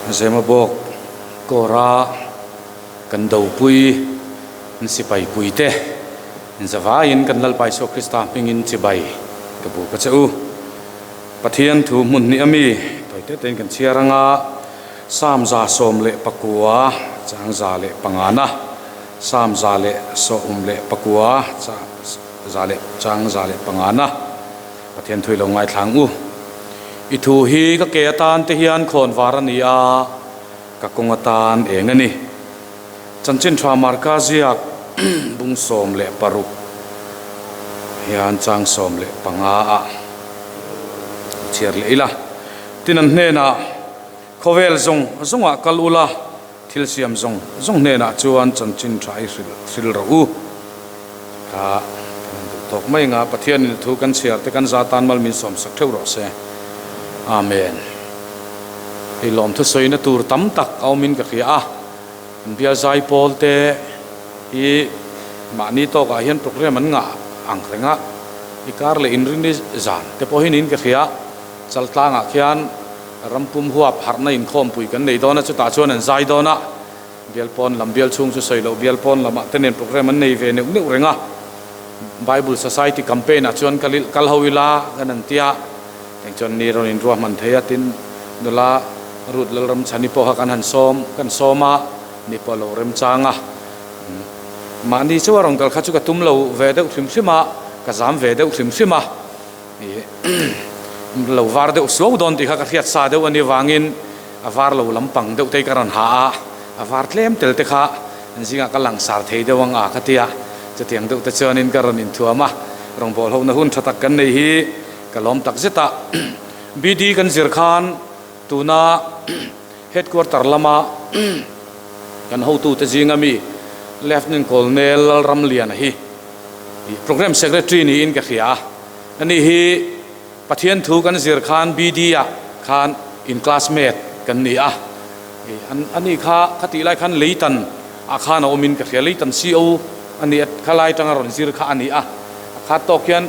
Zemabawk kawra kan dopui an sipai puite zavaiin kan Lalpa Isua Krista hmingin chibai ka buk a che u. Pathian thu hmun hnih a mi tawi te tein kan chhiar anga Psalm 119 chang 105 na Psalm 119 za leh chang 105 na Pathian thui lo ngaithlang u. I thu hi ka ke atan te hian khawn var a ni a, ka kawng atan eng a ni. Chanchin tha Marka ziak bung 16 hian chang 15 ah chhiar leh ila. Tin an hnenah, Khawvel zawng zawngah kal ula, thil siam zawng zawng hnenah chuan chanchin tha i hrilh hrilh rawh u. Kha kan han duh tawk mai anga Pathianin a thu kan chhiar te kan za tan mal min sawmsak theuh rawh se. Amen. Hei lawmthu sawina tur tam tak a awmin ka hria a, an bial zai pawl te hi mahni tawkah hian program an ngah ang reng a, i kar leh inrini zan te pawh hi niin ka hria, Chaltlangah khian rampum huap harhna inkhawmpui kan nei dawn a, chutah chuan an zai dawn a. Bial pawn lam bial chhung chu sawi loh bial pawn lamah te nen program an nei ve neuh neuh reng a. Bible Society campaign ah chuan kal kal ho ila kan an tia. Eng chuan ni rawn inruahman thei a tin nula Ruth Lalramchhani pawh kha kan han sawm kan sawm a, ni pawh a lo remchang a. Mahni chu a rawn kal kha chu ka tum lo ve deuh hrim hrim a, ka zam ve deuh hrim hrim a. Lo var deuh suau dawn tih kha ka hriat sa deuh a nih vangin a var lo lampang deuh te hi ka rawn ha a, a var tlem tel te kha an zingah ka langsar thei deuh ang a ka ti a, chutiang deuh te chuanin ka rawn inthuam a, rawngbâwl hona hun tha tak kan nei hi ka lawm tak zet a. BD kan zir khan tuna headquarter lama kan hotute zinga mi Lieutenant Colonel Lalramliana hi Programme Secretary niin ka hria a, ani hi Pathian thu kan zir khan BD ah khan in classmate kan ni a, ani kha kha tih lai khan Leitan ah khan a awmin ka hria, Leitan CO a ni a, khalai tanga rawn zir kha a ni a, a khat tawk hian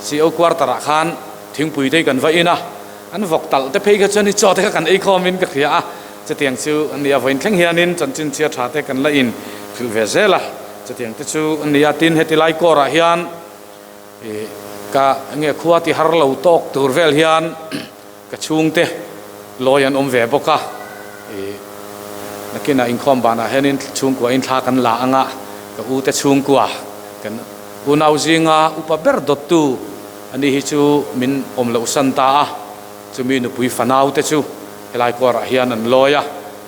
CO quarter ah khan thingpui te hi kan va in a, an vawk talh te phei kha chuan i chaw te kha kan ei khawmin ka hria a, chutiang chu a ni a, vawiin thleng hianin chanchin chhia tha te kan la in hrilh ve zel a, chutiang te chu a ni a, tin heti lai kawr ah hian. Ih ka nge khua ti har lo tawk tur vel hian ka chhungte lawi an awm ve bawk a, ih nakinah inkhawm banah hianin chhungkua in thla kan la ang a, ka u te chhungkua kan unau zinga upa ber dawttu ani hi chu min awm loh san ta a, chumi nupui fanau te chu helai kuarah hian an lawi a,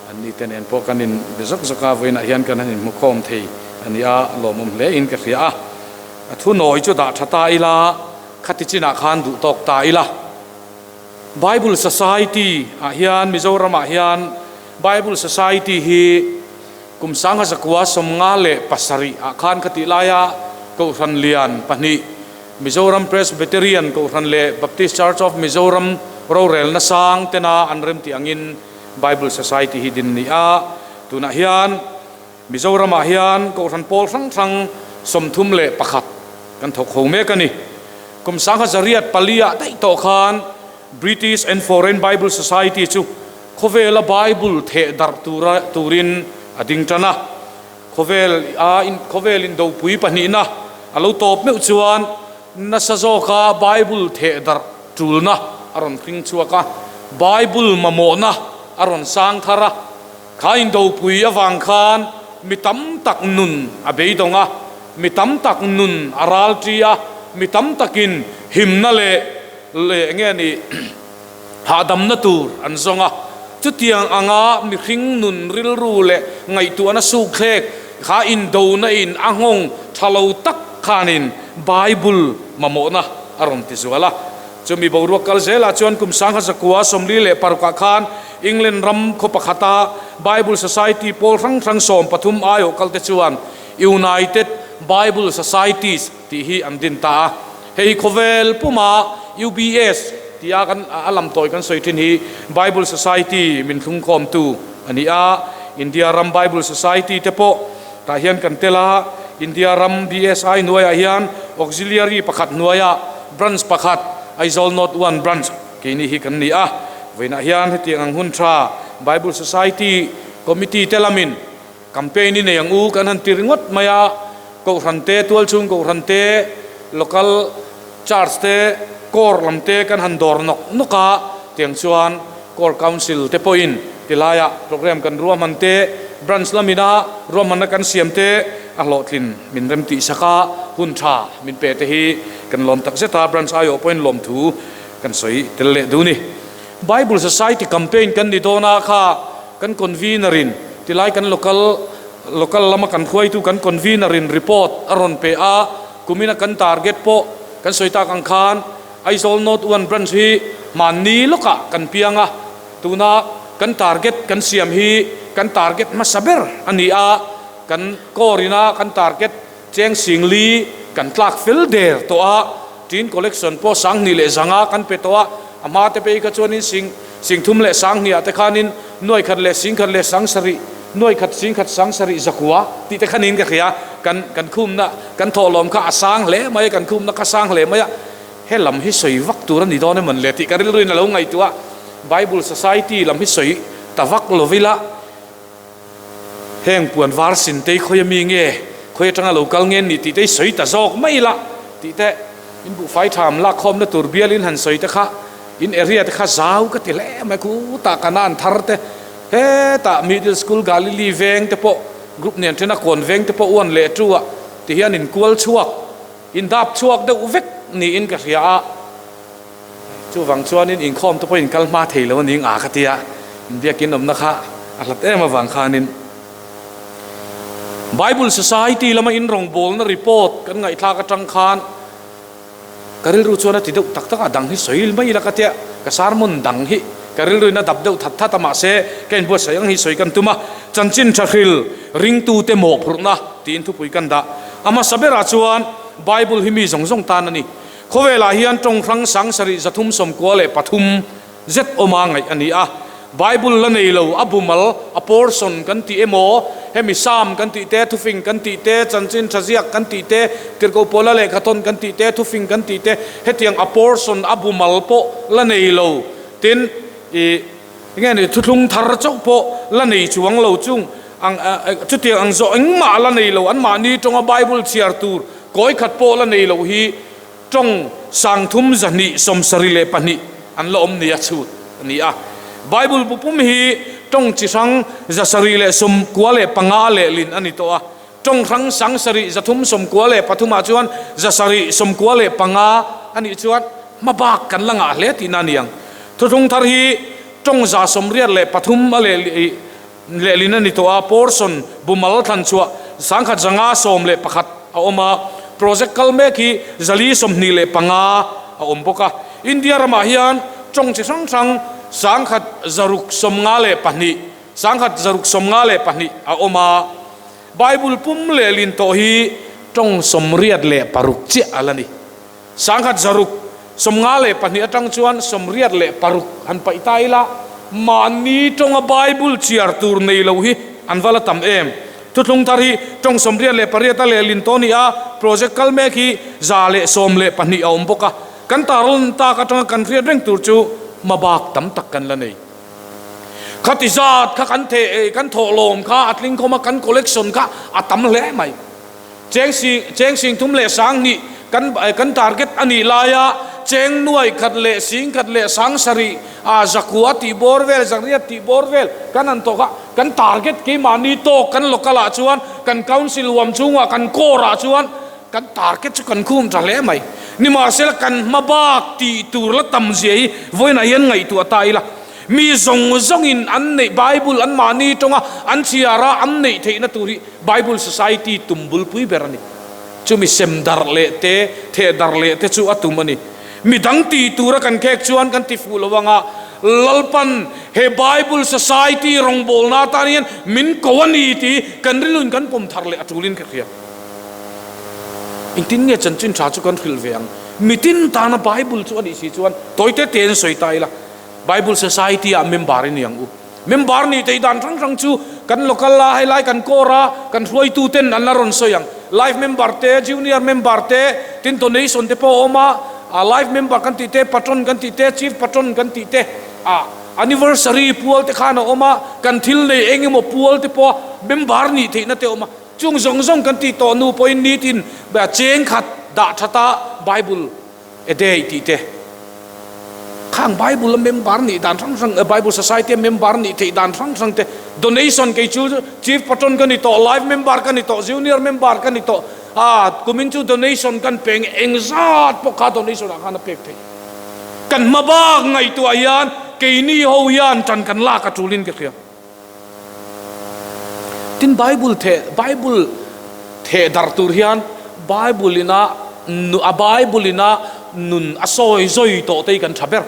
anni te nen pawh kan in be zawk zawk a, vawiinah hian kan han inhmukhawm thei a ni a, lawmawm hle in ka hria a. A thu nawi chu dah tha ta ila, khati chinah khan duh tawk ta ila. Bible Society ah hian Mizoram ah hian Bible Society hi kum 1997 ah khan khatih laia Kohhran lian pahnih Mizoram Presbyterian Kohhran leh Baptist Church of Mizoram rorelna sang tena an remtih angin Bible Society hi din ni a, tunah hian Mizoramah hian Kohhran pawl hrang hrang 31 kan thawk ho mek a ni. Kum 1904 ah daih tawh khan British and Foreign Bible Society chu khawvela Bible theh darh tura turin a ding tan a. Khawvel a khawvel indopui pahnihna a lo tawp meuh chuan nasa zawka Bible theh darh tulna a rawn hring chhuak a, Bible mamawhna a rawn sang thar a. Kha indopui avang khan mi tam tak nun a beidawng a, mi tam tak nun a ral ṭi a, mi tam takin himna leh leh enge ni hahdamna tur an zawng a. Chutiang anga mihring nun rilru leh ngaihtuahna sukthlek kha indona in a nghawng ṭha lo tak khanin Bible mamawhna a rawn ti zual a. Chumi boruak kal zelah chuan kum 1946 ah khan England ram khaw pakhata Bible Society pawl hrang hrang 13 aiawh kalte chuan United Bible Societies tih hi an din ta a. Hei hi khawvel puma UBS tia kan a lam tawi kan sawi thin hi Bible Society min thlungkhawmtu a ni a. India ram Bible Society te pawh tah hian kan tel a. India ram BSI hnuaiah hian Auxiliary pakhat hnuaiah Branch pakhat, Aizawl North One Branch keini hi kan ni a. Vawiinah hian hetiang ang hun tha Bible Society Committee te lamin campaign i nei ang u kan han ti ringawt mai a, Kohhran te, tualchhung Kohhran te, Local Church te, Corps lam te kan han dawr nawk nawk a, tiang chuan Corps Council te pawhin tilaiah program kan ruahman te, Branch lamina ruahmanna kan siam te a hlawhtlin min rem tih sak a, hun tha min pe te hi kan lawm tak zet a, Branch aiawh pawhin lawmthu kan sawi tel leh duh ni. Bible Society campaign kan ni dawn a kha kan convener in tilai kan local local lama kan hruaitu kan convener in report a rawn pe a, kumina kan target pawh kan sawi tak ang khan Aizawl North One Branch hi hmanni lawkah kan piang a, tuna kan target kan siam hi kan target hmasa ber a ni a, kan core ina kan target Cheng Singli kan tlak fel der tawh a, Tin collection pawh 2000 leh 500 kan pe tawh a, a hma te phei kha chuanin sing 3000 leh 2000 ah te khanin 1000 leh 10,000 leh 7000, 1000 10,000 7000 900 tih te khanin ka hria, kan kan khumna kan thawhlawm kha a sang hle mai a, kan khumna kha sang hle mai a, he lam hi sawi vak tur a ni dawn emawn le tih ka rilruin a lo ngaihtuah a, Bible Society lam hi sawi ta vak lovila. Heng puan var sin te hi khawi ami nge, khawi atanga lo kal nge ni tih te hi sawi ta zawk mai ila tih te, in buhfai tham lak khawmna tur bial in han sawi te kha, in area te kha zau ka ti hle mai, khutah Kanan thar te, hetah Middle School Galilee veng te pawh group nen thena kawn veng te pawh uan leh tu ah ti hian in kual chhuak, in dap chhuak deuh vek niin ka hria a. Chuvang chuanin inkhawm te pawhin kal hma thei lo a ning a ka ti a, inbiakin awmna kha a hlat em avang khanin Bible Society lama inrawngbawlna report kan ngaihthlak atang khan ka rilru chuan a ti deuh tak tak a, dang hi sawi mai ila ka tia, ka sermon dang hi ka rilruin a dap deuh that that a mahse ka inbuatsaih ang hi sawi kan tum a, chanchin tha hril ringtute mawhphurhna tiin thupui kan dah. A hmasa berah chuan Bible hi mi zawng zawng tan a ni. Khawvelah hian tawng hrang 7393 zet awma ngaih a ni a. Bible la nei lo, a bumal, a portion kan tih emaw, hemi Psalm kan tih te, thufing kan tih te, chanchin tha ziak kan tih te, tirhkoh pawla lehkhathawn kan tih te, thufing kan tih te, hetiang a portion, a bumal pawh la nei lo. Tin, ih, enge ni, thuthlung thar chauh pawh la nei chuang lo chung ang, chutiang ang zawh engmah la nei lo, anmahni tawnga Bible chhiar tur Kawi khat pawh la nei loh hi tawng 3272 an la awm nia chhut a ni a. Bible bu pum hi tawng chi hrang 795 lehlin a ni tawh a. Tawng hrang 7393 ah chuan 795 a nih chuan hmabak kan la ngah hle tihna a ni ang. Thuthlung thar hi tawng 183 a leh Lehlin a ni tawh a, portion bumal thlan chhuah 1511 a awm a, project kal mek hi 425 a awm bawk a. India ramah hian tawng chi hrang hrang 1692, 1692 a awm a, Bible pum lehlin tawh hi tawng 86 chiah a la ni. 1692 atang chuan 86 han paih ta ila, mahni tawnga Bible chhiar tur nei lo hi an va la tam em? Thuthlung thar hi tawng 88 a lehlin tawh a ni a, project kal mek hi 112 a awm bawk a. Kan tarlan tak atanga kan hriat reng tur chu hmabak tam tak kan la nei. Khati zat kha kan theh, kan thawhlawm kha a tling khawm a, kan collection kha a tam hle mai. Cheng sing cheng 30,000 leh kan kan target a nih laia cheng 1000 leh 10,000 leh 700 a 900 tih bawr vel 800 tih bawr vel kan han tawk a, kan target keimahni tawk kan local ah chuan kan council huam chhungah kan core ah chuan kan target chu kan khum tha hle mai. Nimahsela kan hma bak tih tur la tam zia hi vawiinah hian ngaihtuah ta ila. Mi zawng zawngin an neih Bible an mahni tawnga an chhiar a an neih theihna tur hi Bible Society tum bulpui ber a ni. Chumi sem darh leh te, theh darh leh te chu a tum a ni. Mi dang ti tura kan khek chuan kan ti fuh lo anga Lalpan he Bible Society rawngbawlna atan hian min ko a ni tih kan rilruin kan pawm thar leh a tulin ka hria. Engtin nge chanchin tha chu kan hrilh ve ang? Mitin tana Bible chu a nih si chuan tawi te tein sawi ta ila. Bible Society ah member i ni ang u. Member nih theih dan hrang hrang chu kan local a, helai kan core a, kan hruaitu ten an la rawn sawi ang. Life member te, junior member te, tin donation te pawh a awm a, life member kan tih te, patron kan tih te, chief patron kan tih te, ah. Anniversary pual te khan a awm a, kan thil nei eng emaw pual te pawh a member nih theihna te a awm a. Chung zawng zawng kan tih tawh nu pawhin nitin cheng khat dah that a Bible a day tih te khang Bible a member nih dan hrang hrang Bible Society a member nih theih dan hrang hrang te donation kei chu Chief Patron ka ni tawh, Life member ka ni tawh, Junior member ka ni tawh a kumin chu donation kan peng engzat pawh kha donation ah khan a pek theih. Kan hma bak ngaihtuah hian keini ho hian tan kan lak a tulin ka hria. Tin Bible theh Bible theh darh tur hian Bible ina a Bible ina nun a sawi zawi tawh te hi kan tha ber.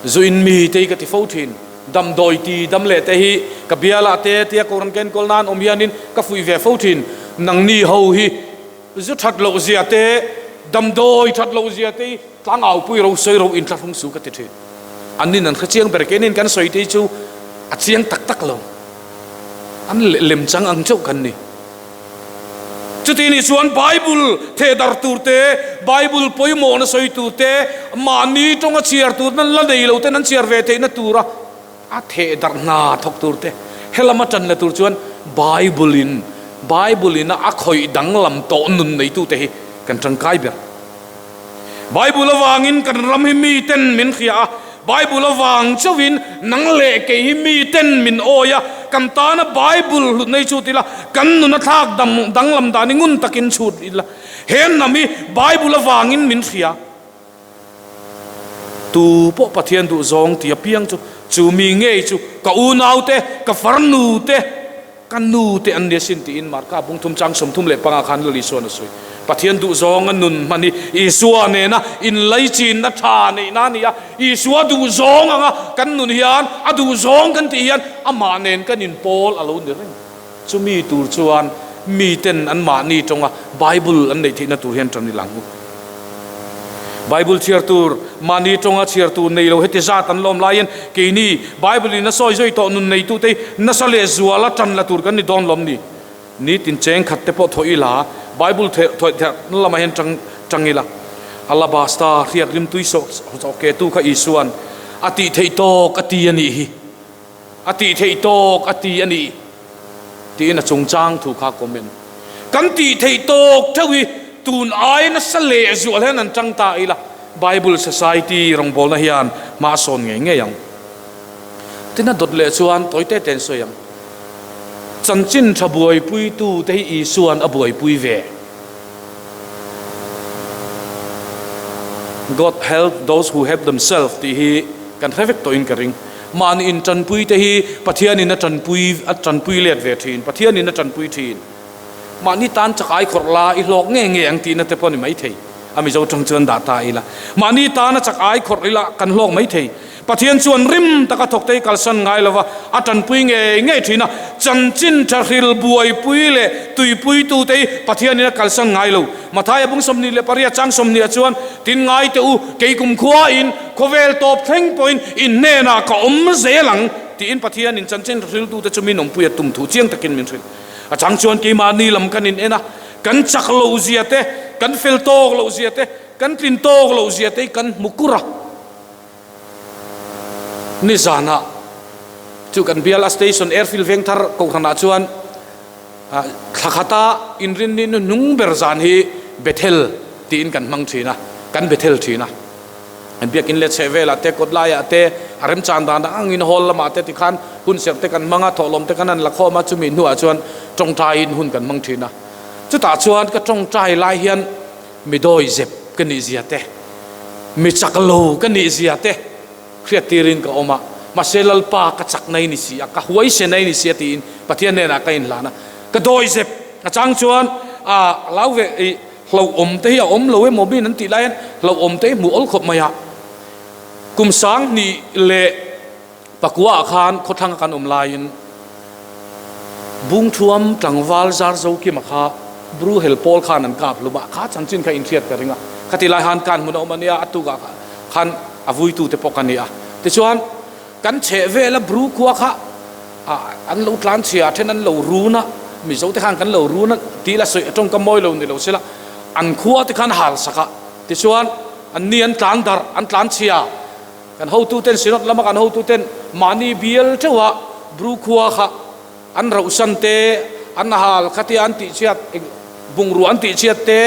Zu in mi te hi ka ti fo thin. Damdawi ti dam leh te hi ka bialah te tia Kohhran ka enkawl nan awm hianin ka fuih ve fo thin. Nangni ho hi zu that loh zia te, damdawi that loh zia te hi Tlangaupui ro sawi ro inthlahrung su ka ti thin. An nin an hre chiang ber keinin kan sawi te hi chu a chiang tak tak lo. An lem chang ang chauh kan ni. Chuti nih chuan Bible thehdar tur te, Bible pawimawhna sawi tur te, mahni tawnga chhiar tur nan la nei lo ten an chhiar ve theihna tura a thehdar hna thawk tur te, helam a tan la tur chuan Bible in Bible ina a khawih danglam tawh nun neitute hi kan tangkai ber. Bible avangin kan ram hi miten min hria a, Bible avang chauhin nang leh kei hi miten min awi a, kan tana Bible hlut nei chhut ila, kan nun a thlak dam danglam dan hi ngun takin chhut ila, he hnam hi Bible avangin min hria. Tu pawh Pathian duh zawng ti apiang chu, chu mi ngei chu ka unaute, ka farnute, Ka nu te an ni asin tiin Marka bung thum chang 35 khan Lal Isua'n a sawi. Pathian duhzawnga nun hman hi Isua nena inlaichinna tha neihna a ni a. Isua duhzawng anga kan nun hian a duhzawng kan tih hian amah nen kan inpawl a lo ni reng. Chumi tur chuan miten anmahni tawnga Bible an neih theihna tur hian tan i lang u. Bible chhiar tur, mahni tawnga chhiar tur nei lo heti zat an lawm laiin keini Bible in a sawi zui tawh nun neitute hi nasa leh zuala tan la tur kan ni dawn lawm ni? Nitin cheng khat te pawh thawh ila Bible thawih therh na lamah hian tang tang ila. Alabasta hriak rimtui sawh sawh ke tu kha Isua'n a tih theih tawk a ti a nih hi. A tih theih tawk a ti a ni tiin a chungchang thu kha comment. Kan tih theih tawk theuh hi tun ai nasa leh zual hian an tang ta ila, Bible Society rawngbawlna hian hma a sawn ngei ngei ang. Tin a dawt leh chuan tawi te te an sawi ang. Chanchin tha buaipuitu te hi Isua'n a buaipui ve. God help those who help themselves tih hi kan hre vek tawhin ka ring. Mahni intanpui te hi Pathianin a tanpui a tanpui let ve thin, Pathianin a tanpui thin. Mahni tan chakai khawrh la i hlawk nge nge ang tihna te pawh a ni maithei. A Mizo tang chuan dah ta ila. Mahni tana chakai khawrh ila kan hlawk maithei. Pathian chuan rim taka thawk te hi kalsan ngai lova a tanpui ngei ngei thin a. Chanchin tha hril buaipui leh tuipuitu te hi Pathianin a kalsan ngai lo. Mathaia bung 28 chang 20 ah chuan, Tin ngai teh u, kei kumkhuain khawvel tawp thleng pawhin in hnenah ka awm zel ang, tiin Pathianin chanchin hriltute chu min awmpui a tum thu chiang takin min hrilh. A chang chuan keimahni lam kan in en a, kan chak loh zia te, kan fel tawk loh zia te, kan tlin tawk loh zia te hi kan hmu kur a. Nizanah chu kan biala station airfield vengthar kohhranah chuan Thla khata inrinni nu hnung ber zan hi Bethel tiin kan hmang thin a, kan Bethel thin a. An biakin leh chheh velah te, kawt laiah te, a remchan dan angin hall lamah te tikhan hun serh te kan hmang a, thawhlawm te kan han la khawm a, chumi hnuah chuan tawngtaiin hun kan hmang thin a. Chutah chuan ka tawngtai lai hian mi dawi zep ka nih zia te, mi chak lo ka nih zia te, Hriat tirin ka awm a, mahse Lalpa ka chak nai ni si a, ka huaise nai ni si a tiin Pathian hnenah ka inhlan a. Ka dawi zep a chang chuan a lau ve i hlauhawm te hi a awm lo emaw min an tih lai hian hlauhawm te hi hmuh awl khawp mai a. Kum 2009 ah khan khawthlang a kan awm laiin Bungthuam tlangval zar zo kima kha Bru hel pawl khan an kap hlum a, kha chanchin kha inhriat ka ring a. Khati lai han kan hmun a awm a nia, a tukah khan a vuitute pawh ka ni a. Tichuan, kan chheh vela Bru khua kha an lo tlan chhia, a then an lo run a, Mizo te khan kan lo run a tih la sawi a tawngkam mawi lo ni lo sela, an khua te khan hal sak a. Tichuan, an ni an tlan darh, an tlan chhia. Kan hotuten Synod lama kan hotuten mahni bial theuha Bru khua kha an rauhsan te, an hal khatia an tihchhiat, bungrua an tihchhiat te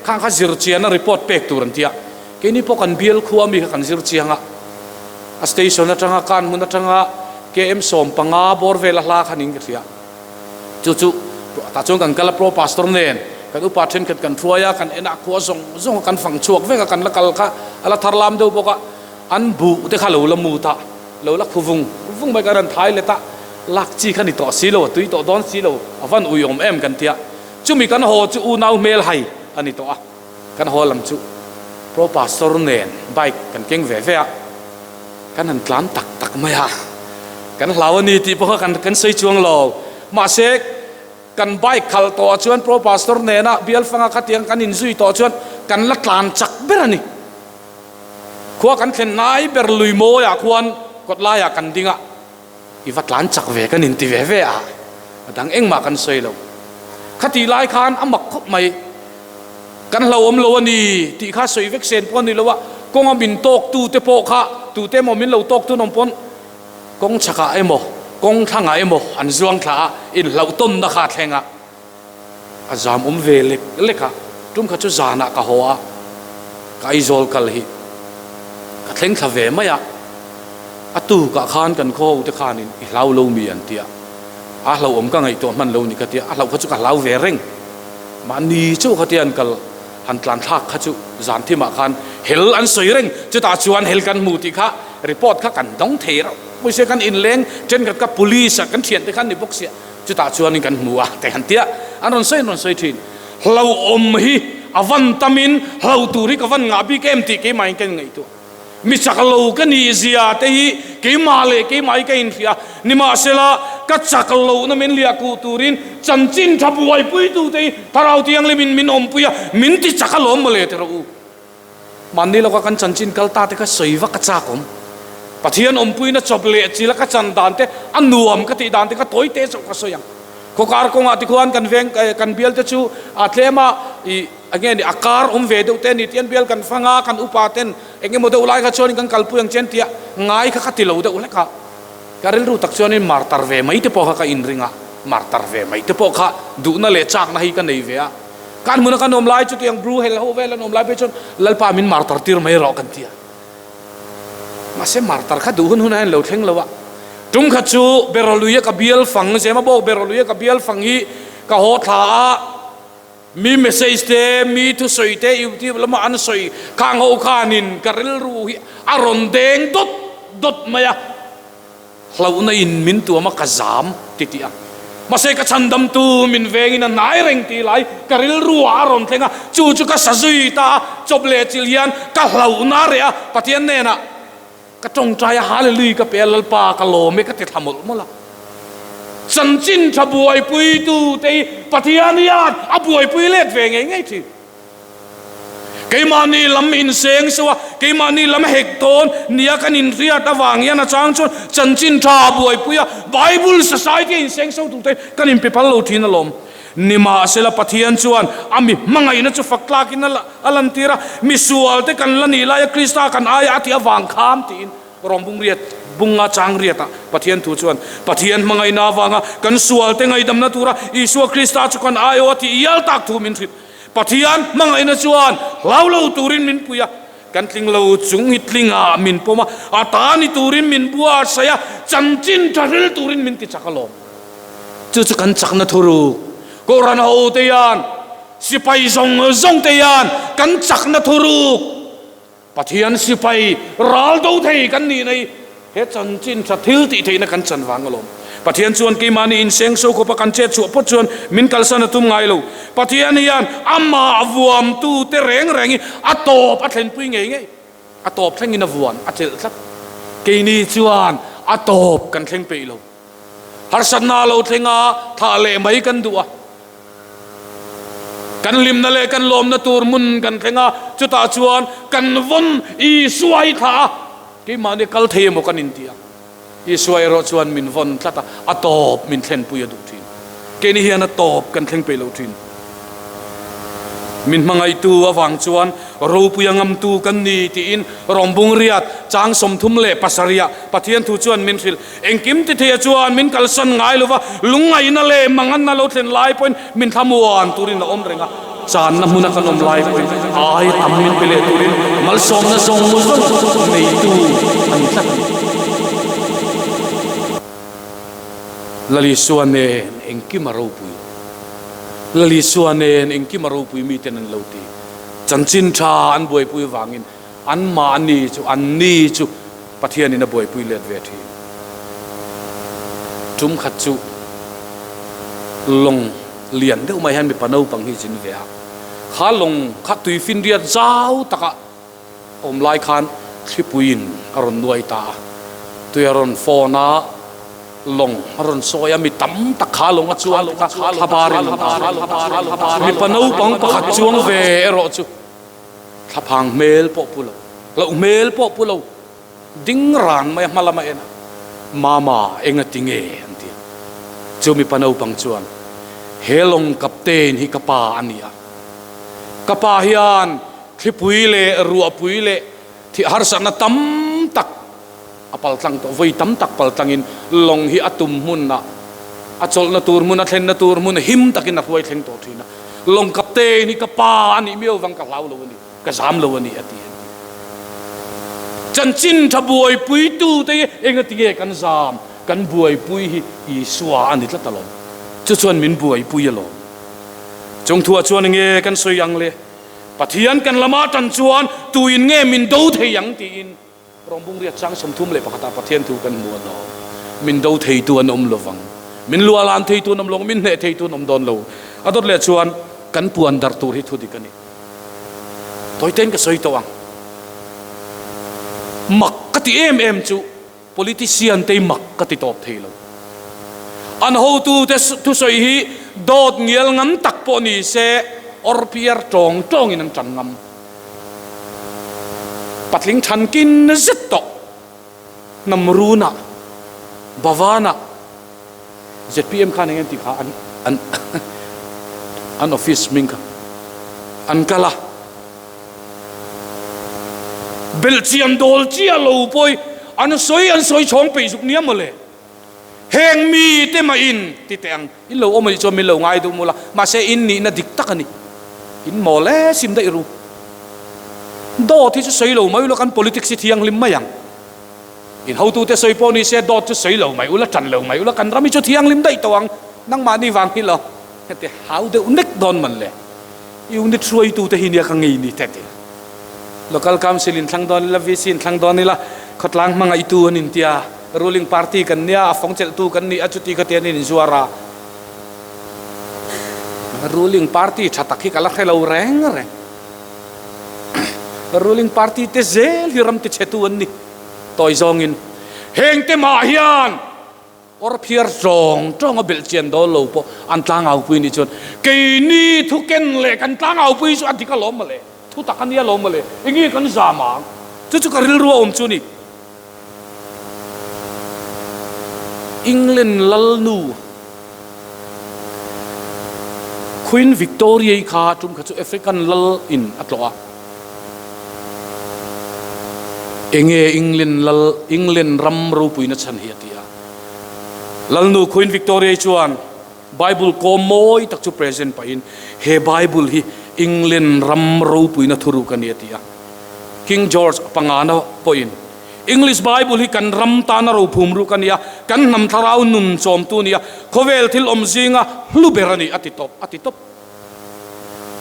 khang kha zir chiana report pek tur an ti a. Keini pawh kan bial khua mi kha kan zir chiang a, a station atanga kan hmun atanga KM 15 bawr vela hla kha niin ka hria. Chu chu tah chuan kan kal a Pro Pastor nen kan upa thenkhat kan hruai a, kan en a khua zawng zawng a kan fang chhuak vek a, kan la kal kha a la thar lam deuh bawk a, an buh te kha lo la mut a, lo la khu vung vung mai kan rawn thai let a, lak chi kha ni tawh si lo, a tui tawh dawn si lo, a van ui awm em kan tia, chumi kan haw chu unau hmel hai a ni tawh a, kan haw lam chu Pro Pastor nen bike kan keng ve ve a. Kan han tlan tak tak mai a, kan hlau a ni tih pawh kha kan kan sawi chuang lo. Mahse, kan bike khalh tawh ah chuan Pro Pastor nena bial fanga khatiang kan inzui tawh chuan kan la tlan chak ber a ni. Khua kan thlen nai ber lui mawiah khuan kawt laiah kan ding a, i va tlan chak ve kan inti ve ve a, a dang engmah kan sawi lo. Khatih lai khan a mak khawp mai. Kan hlauhawm lo a ni tih kha sawi vek sen pawh a ni lo a, kawnga min tawk tu te pawh kha tute emaw min lo tawk tu an awm pawn kawng chhakah emaw kawng thlangah emaw an zuang thla a, inhlauhtawnna kha a thleng a, a zam awm ve lek lek a, tum kha chu zanah ka haw a, ka Aizawl kal hi ka thleng thla ve mai a, a tukah khan kan khaw ho te khanin i hlau lo mi an ti a, a hlauhawm ka ngaihtuah hman lo ni ka ti a, a hlauh kha chu ka hlau ve reng. Mahni chauh kha te an kal han tlan thlak kha chu zan thimah khan hel an sawi reng, chutah chuan hel kan hmu tih kha report kha kan dawng thei rauh pawisa kan inleng thenkhat kha police ah kan thiante kha an ni bawk sia chutah chuanin kan hmu a te han tia an rawn sawi an rawn sawi thin. Hlauhawm hi a van tamin hlauh tur hi ka van ngah bik em tih keimahin ka inngaihtuah. Mi chak lo ka nih zia te hi keimah leh keimah hi ka inhria. Nimahsela, ka chak lohna min liahkuh turin chanchin tha buaipuitu te hi Thlarau Thianghlimin min awmpui a, min ti chak alawm mawle ti rawh u. Mahni lawka kan chanchin kal ta te kha sawi vak a chak awm. Pathian awmpuina chawp leh chila ka chan dan te, a nuam ka tih dan te kha tawi te chauh ka sawi ang. Khawkar kawngah tikhuan kan veng kan bial te chu a tlem a, ih, Enge ni a kar awm ve deuh te ni tian bial kan fang a, kan upa ten eng emaw deuh lai kha chuanin kan kalpui ang che an tia ngai kha ka ti lo deuh hlek a. Ka rilru tak chuanin martar ve mai te pawh kha ka inring a, martar ve mai te pawh kha duhna leh chakna hi ka nei ve a. Kan hmuna kan awm lai chutiang bru hel ho vel an awm lai phei chuan Lalpa min martar tir mai rawh kan ti a. Mahse martar kha duh hun hunah hian lo thleng lo a. Tum kha chu Berawluia ka bial fang, Zemabawk Berawluia ka bial fang hi ka haw thla a. Mi message te, mi thusawi te YouTube lama an sawi khang ho khanin ka rilru hi a rawn deng dawt dawt mai a, hlauhna in min tuam a ka zam ti tih a. Mahse ka chhandamtu min vengin a hnai reng tih lai ka rilru ah a rawn thleng a, chu chu ka sa zui ta a, chawp leh chilh hian ka hlauhna a reh a, Pathian hnenah Ka tawngtai a, Hallelui ka pe a, Lalpa ka lawm e ka ti thla mawlh mawlh a. Chanchin tha buaipuitu te hi Pathian hian a buaipui let ve ngei ngei thin. Keimahni lam inseng so a, keimahni lam hek dawn nia kan inhriat avang hian a chang chuan chanchin tha buaipui a, Bible Society a inseng so tur te kan inpe phal lo thin alawm. Nimahsela Pathian chuan a mi hmangaihna chu fak tlakin a lantir a, misualte kan la nih laia Krista kan aia a tih avang khan tiin Rom bung riat bunga chang riatah Pathian thu chuan Pathian hmangaihna avanga kan sualte ngaihdamna tura Isua Krista chu kan aiawh a tih ial tak thu min hrilh. Pathian hmangaihna chuan hlau lo turin min pui a, kan tling lo chung hi tlingah min pawm a, a ta ni turin min buatsaih a, chanchin tha hril turin min ti chak alawm. Chu chu kan chakna thuruk. Kohhran ho te hian, sipai zawng zawng te hian kan chakna thuruk. Pathian sipai ral do thei kan nih nei he chanchin tha thil tih theihna kan chan vang alawm. Pathian chuan keimahni inseng so khawpa kan chet chhuah phawt chuan min kalsan a tum ngai lo. Pathian hian amah vuamtu te reng reng hi a tawp a thlenpui ngei ngei. A tawp thlengin a vuan a chelh tlat. Keini chuan a tawp kan thleng peih lo. Harsatna a lo thleng a, thah leh mai kan duh a. Kan hlimna leh kan lawmna tur hmun kan thleng a, chutah chuan kan vawn Isua hi thlah a, keimahni kal thei emaw kan inti a. Isua erawh chuan min vawn tlat a, a tawp min thlenpui a duh thin. Keini hian a tawp kan thleng peih lo thin. Min hmangaihtu avang chuan ropuia ngamtu kan ni tiin Rawmbung riat chang 37ah Pathian thu chuan min hrilh. Engkim ti theia chuan min kalsan ngai lova, lungngaihna leh manganna lo thlen lai pawhin min thlamuan turin a awm reng a, channa hmuna kan awm lai pawhin ai tam min pe leh turin malsawmna zawng zawng neitu a ni tlat a ni. Lalisua nen engkim a ropui. Lalisua nen engkim a ropui miten an lo ti. Chanchin tha an buaipui vangin Anmahni chu anni chu Pathianin a buaipui let ve thin. Tum khat chu lawng lian deuh mai hian mipa naupang hi zin ve a. Kha lawng kha tuifinriat zau taka awm lai khan thlipuiin a rawn nuai ta a. Tui a rawn fawn a, lawng a rawn sawi a, mi tam tak kha lawng a chuang tuk a, thlabarin an ta. Mipa naupang pakhat chuang ve erawh chu Thlaphang hmel pawh pu lo, hlauh hmel pawh pu lo, ding ran mai a hma lama en a, Mama, enga ti nge? an ti a. Chu mipa naupang chuan, He lawng captain hi ka pa a ni a, ka pa hian thlipui leh ruahpui leh thih harsatna tam tak a paltlang tawh, vawi tam tak paltlangin lawng hi a tum hmunah, a chawlhna tur hmun, a thlenna tur hmun him takin a hruai thleng tawh thin a. Lawng captain hi ka pa a nih miau vang ka hlau lo a ni, ka zam lo a ni a ti an ti. Chanchin tha buaipuitute hi engati nge kan zam, kan buaipui hi Isua a ni tlat alawm. Chu chuan min buaipui alawm. Chung thuah chuan enge kan sawi ang le? Pathian kan lama tan chuan tuin nge min do thei ang tiin Rawngbung riat chang 31 ah Pathian thu kan hmu a lawm. Min do theitu an awm lovang. Min lualan theitu an awm lo, min hneh theitu an awm dawn lo. A dawt leh chuan kan puan darh tur hi thu dik a ni. Tawitein ka sawi tawh ang. Mak ka ti em em chu politician te hi mak ka ti tawp thei lo. An hotute thusawi hi dawt ngial ngam tak pawh ni se awrpiar tawng tawngin an tan ngam. Patling thankin zet tawh hnam runah Bhavanah zpm khan eng engti kha an an an office hming kha an kal a, belhchian dawl chiah lo pawh hi an sawi an sawi chhawng peih zuk nia mawle. Heng mite mah in ti teh ang, in lo awm anih chuan min lo ngai duh mula, mahse in nihna dik tak a ni. In mawl e, sim daih ru. Dawt hi chu sawi lo mai ula kan politics hi thianghlim mai ang. In hotute sawi pawh ni se dawt chu sawi lo mai ula, tan lo mai ula, kan ram hi chu thianghlim daih tawh ang. Nangmahni vang hi lo heti hau deuh nek dawn man le. Unit hruaitute hi nia ka ngei ni teh ti. Local Council in thlang dawn ila, VC in thlang dawn ila, khawtlang hmangaihtu an intia, ruling party kan nia, a fawng chelhtu kan nih a, chuti kha tian in inzuar a. Ruling party tha tak hi ka la hre lo reng reng. Ruling party te zel hi ram tichhetu an ni tawi zawngin. Heng te mah hian Awr phiar tawng tawng a belh chian dawn lo pawh an tlangaupui nih chuan keini thu ken leh kan tlangaupui chu a dik alawm mawle, thu tak a nia alawm mawle, enge kan zam ang? Chu chu ka rilru a awm chu ni. England lalnu Queen Victoria-i kha tum kha chu African lal in a tlawh a. Enge England lal England ram ropuina chhan hi a ti a. Lalnu Queen Victoria-i chuan Bible kawm mawi tak chu present pahin he Bible hi England ram ropuina thuruk a ni a ti a. King George pangana pawhin English Bible hi kan ram tana rophum ruk a ni a, kan hnam thlarau nun chawmtu a ni a, khawvel thil awm zinga hlu ber a ni a ti tawp a ti tawp.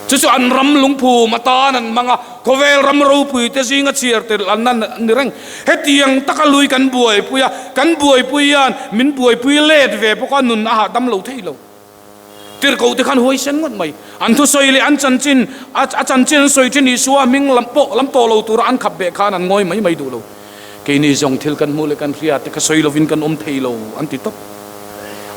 Chu chu an ram lungphum atan an hmang a, khawvel ram ropuite zinga chhiar tel an ni reng. Hetiang taka lui kan buaipui a, kan buaipui hian min buaipui let ve bawk a, nun a hahdam lo thei lo. Tirhkoh te khan huaisen ngawt mai. An thusawi leh an chanchin, a chanchin an sawi thin Isua hming lam pawh lam tawh lo tura an khap beh khan an ngawi mai mai duh lo. Keini zawng thil kan hmuh leh kan hria te kha sawi lovin kan awm thei lo an ti tawp.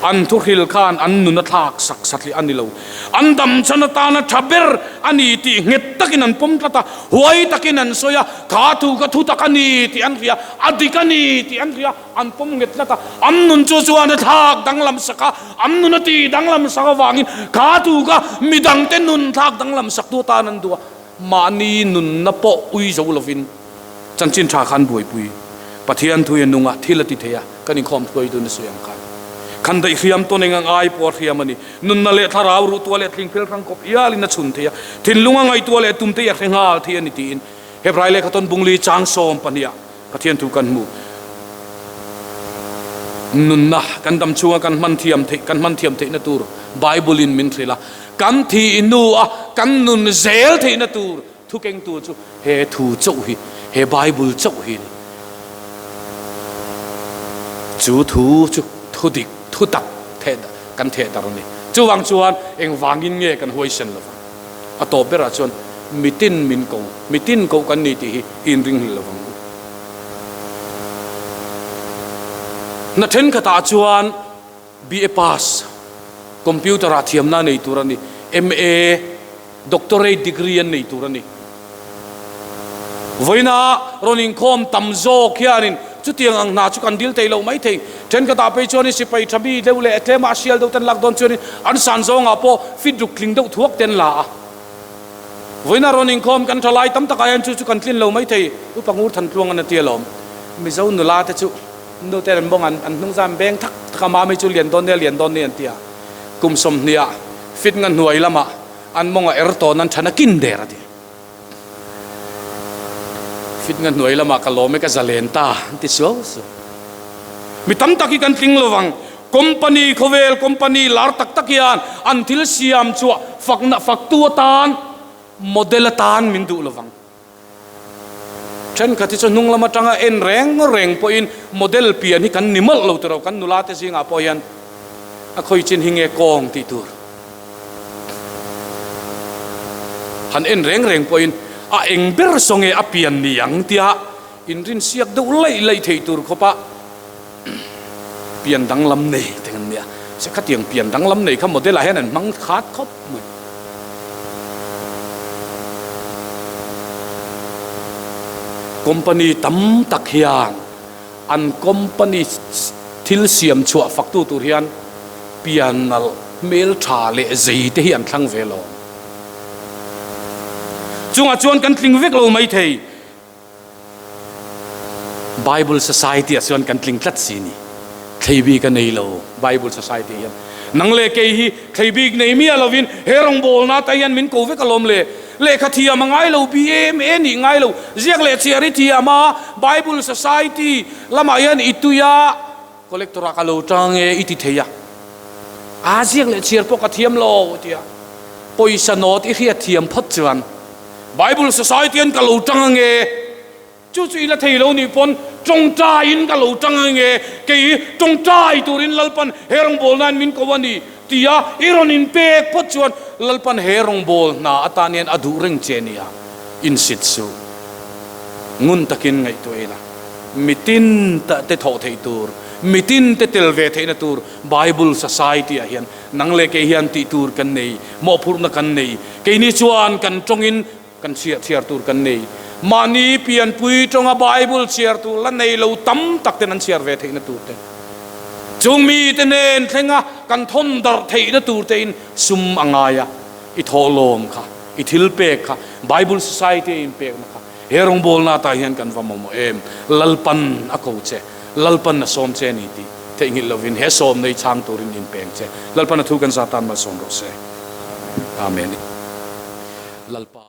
An thuhril khan an nun a thlak sak satliah a ni lo. An dam chhan atana tha ber a ni tih nghet takin an pawm tlat a, huai takin an sawi a, kha thu kha thu tak a ni tih an hria, a dik a ni tih an hria, an pawm nghet tlat a. An nun chu chuan a thlak danglam sak a, an nun a ti danglam sak avangin kha thu kha midangte nun thlak danglam sak tu atan an duh a, mahni nunna pawh ui zo lovin chanchin tha khan buaipui Pathian thu hi a nung a, thil a ti thei a, kan inkhawm thuai dun a sawi ang khan. Khan daih hriam tawn eng ang ai pawh a hriam a ni. Nunna leh thlarau ruhtuah leh tlingphel hrang kawp hialin a chhun thei a, thinlung a ngaihtuah leh tum te hi a hre nghal thei a ni tiin Hebrai lehkha tawn bungli chang 12 ah Pathian thu kan hmu. Nunna kan dam chhunga kan hman thiam theih kan hman thiam theihna tur Bible in min hrilh a, kan thih hnua kan nun zel theihna tur Thu kengtu chu he thu chauh hi, he Bible chauh hi a ni. Chu thu chu thu dik, thu tak theh kan theh darh a ni. Chuvang chuan engvangin nge kan huaisen lo vang? A tawp berah chuan mitin min ko, mitin koh kan ni tih hi inringhlel lo vang u. Hna thenkhatah chuan BA pass, computer ah thiamna nei tur a ni, MA, doctorate degree an nei tur a ni. Vawiina rawn inkhawm tam zawk hianin chutiang ang hna chu kan dil thei lo mai thei. Thenkhatah phei chuanin sipai tha mi deuh leh tlema a hrial deuh ten lak dawn chuanin an san zawngah pawh fit ruk tling deuh thuak ten la a. Vawiina rawn inkhawm kan tha lai tam takah hian chu chu kan tlin lo mai thei. Upa Ngur Thantluang an a ti alawm. Mizo nula te chu. Nu te an bawng an an hnung zan beng thak thak a, mami chu lian dawn nia lian dawn ni an ti a, kum 20 ah fit nga hnuai lamah an mawng a er tawn an than a kin der a ti. Fit nga hnuai lamah ka lawm e ka zalen ta an ti suau suau. Mi tam tak hi kan tling lovang, company khawvel company lar tak tak hian an thil siam chhuah fakna faktu atan model atan min duh lovang. Thenkhat hi chu hnung lam atanga en reng reng pawhin model pian hi kan ni mawlh lo tiraw, kan nula te zingah pawh hian a khawi chin hi nge kawng tih tur han en reng reng pawhin a eng ber saw nge a pian ni ang tia inrinsiak deuh laih laih theih tur khawpa pian danglam nei te kan nia. Se khatiang pian danglam nei kha model ah hian an hmang khat khawp mai. Company tam tak hian an company thil siam chhuah faktu tur hian pian nalh hmel tha leh zei te hi an thlang ve lo. Chungah chuan kan tling vek lo maithei. Bible Society ah chuan kan tling tlat si ni. Thlei bik a nei lo Bible Society hian. Nang leh kei hi thlei bik nei miah lovin he rawngbawlna te hian min ko vek alawm le. Lehkha thiam a ngai lo, BMA nih ngai lo, ziak leh chhiar i thiam a, Bible Society lamah hian i tui a, Collector ah ka lo tang e i ti thei a, aa ziak leh chhiar pawh ka thiam lo tia pawisa nawt i hriat thiam phawt chuan Bible Society an ka lo tang ange, chu chu i la thei lo nih pawn tawngtaiin ka lo tang ange, kei tawngtai turin Lalpan he rawngbawlnain min ko a ni tia i rawn inpek phawt chuan Lalpan he rawngbawlhna atan hian a duh reng che nia insit suh. Ngun takin ngaihtuah ila mitin te thawh theih tur, mitin te tel ve theihna tur Bible Society ah hian Nang leh kei hian tih tur kan nei, mawhphurhna kan nei. Keini chuan kan tawngin kan chhiah chhiar tur kan nei. Mahni pianpui tawnga Bible chhiar tur la nei lo tam tak ten an chhiar ve theihna tur te, chung mite nen thlenga kan thawn darh theihna tur tein sum a ngai a. I thawhlawm kha, i thil pek kha, Bible Society a inpekna kha he rawngbawlna atah hian kan va mamawh em? Lalpan a ko che. Lalpan a sawm che a ni tih theihnghilh lovin he sawm nei chhang turin inpeng che. Lalpan a thu kan za tan malsawm rawh se. Amen. Lalpa.